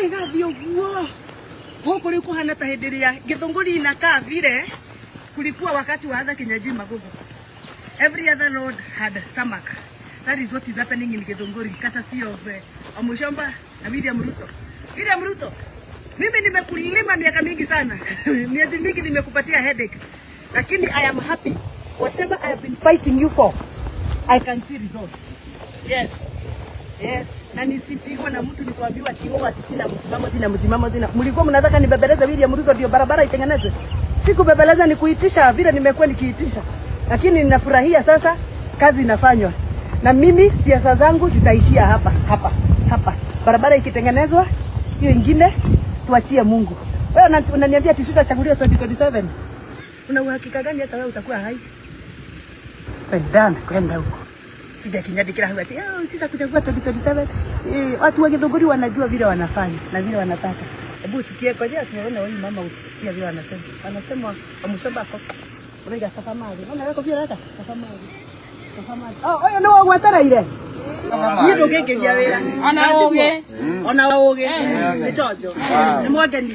Ĩgathiĩ ũguo gũkũ rĩu kũhana ta hĩndĩ ĩrĩa Gĩthũngũri inakaa vile kulikuwa wakati wa Arthur Kinyanjui Magogo. Every other road had tarmac. That is what is happening in Githunguri, courtesy of Wamuchomba na William Ruto. William Ruto, mimi nimekulima miaka mingi sana, miezi mingi nimekupatia headache, lakini I am happy. Whatever I have been fighting you for, I can see results. Yes. Na nisipigwa na mtu nikuambiwa ati oh, ati sina msimamo, sina msimamo, sina. Mlikuwa mnataka nibembeleze William Ruto ndio barabara itengenezwe? Sikubembeleza, ni kuitisha vile nimekuwa nikiitisha, lakini ninafurahia sasa kazi inafanywa, na mimi siasa zangu zitaishia hapa hapa hapa. Barabara ikitengenezwa, hiyo ingine tuachie Mungu. Wewe unaniambia ati sitachaguliwa 2027. Una uhakika gani hata wewe utakuwa hai? Kwendana kwenda huko tija kinyandikira hau ati, "Oh, sitakuchagua 2027." Eh, watu wa Githunguri wanajua vile wanafanya na vile wanataka. Hebu usikie kwa jia tunaona huyu mama, ukisikia vile wanasema. Wanasema Wamuchomba ko. Uraiga kaba mathi. Ona gako vile gaka kaba mathi. Kaba mathi. Oh, oyo no gwetereire. Niĩ ndũngĩngeria wĩra. Ona ũgĩ. Ona ũgĩ. Nĩ chonjo. Nĩ mwangenia.